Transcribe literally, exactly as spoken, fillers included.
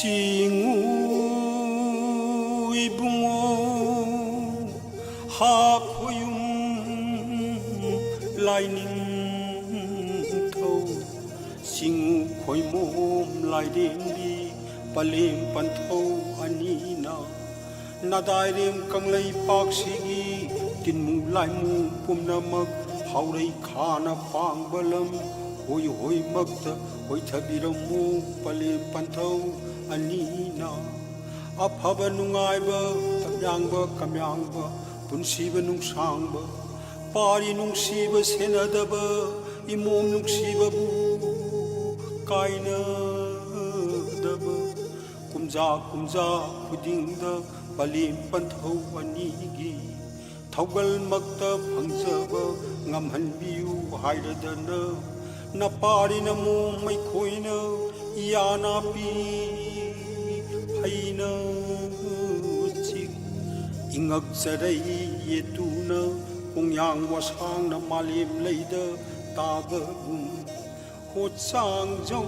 ꯁꯤꯡꯉꯨ ꯏꯕꯨꯡꯉꯣ, ꯍꯥꯈꯣꯌꯨꯝ ꯂꯥꯏꯅꯤꯡꯊꯧ, ꯁꯤꯡꯉꯨ ꯈꯣꯏꯃꯣꯝ ꯂꯥꯏꯔꯦꯝꯕꯤ, ꯄꯂꯦꯝ ꯄꯟꯊꯧ ꯑꯅꯤꯅ ꯅꯗꯥꯏꯔꯦꯝ ꯀꯪꯂꯩꯄꯥꯛꯁꯤꯒꯤ ꯇꯤꯟꯃꯨ ꯂꯥꯏꯃꯨ ꯄꯨꯝꯅꯃꯛ ꯍꯥꯎꯔꯩ ꯈꯥꯅ ꯄꯥꯡꯕ ꯂꯝ ꯍꯣꯏ ꯍꯣꯏꯃꯛꯇ ꯍꯣꯏꯊꯕꯤꯔꯝꯃꯨ꯫ ꯄꯂꯦꯝ ꯄꯟꯊꯧ ꯑꯅꯤꯅ ꯑꯐꯕ ꯅꯨꯡꯉꯥꯏꯕ, ꯇꯝꯌꯥꯡꯕ ꯀꯝꯌꯥꯡꯕ, ꯄꯨꯟꯁꯤꯕ ꯅꯨꯡꯁꯥꯡꯕ, ꯄꯥꯔꯤ ꯅꯨꯡꯁꯤꯕ ꯁꯦꯟꯅꯗꯕ, ꯏꯃꯣꯝ ꯅꯨꯡꯁꯤꯕꯕꯨ ꯀꯥꯏꯅꯗꯕ, ꯀꯨꯝꯖꯥ ꯀꯨꯝꯖꯥ ꯈꯨꯗꯤꯡꯗ ꯄꯂꯦꯝ ꯄꯟꯊꯧ ꯑꯅꯤꯒꯤ ꯊꯧꯒꯜꯃꯛꯇ ꯐꯪꯖꯕ ꯉꯝꯍꯟꯕꯤꯌꯨ ꯍꯥꯏꯔꯗꯅ, ꯅꯄꯥꯔꯤ ꯅꯃꯣꯝ ꯑꯩꯈꯣꯏꯅ ꯏꯌꯥ ꯅꯥꯄꯤ ꯐꯩꯅ ꯆꯤꯛ, ꯏꯉꯛ ꯆꯔꯩ ꯌꯦꯠꯇꯨꯅ ꯈꯣꯡꯌꯥꯡ ꯋꯥꯁꯥꯡꯅ ꯃꯥꯂꯦꯝ ꯂꯩꯗ ꯇꯥꯕꯒꯨꯝ, ꯍꯣꯠꯆꯥꯡꯖꯧ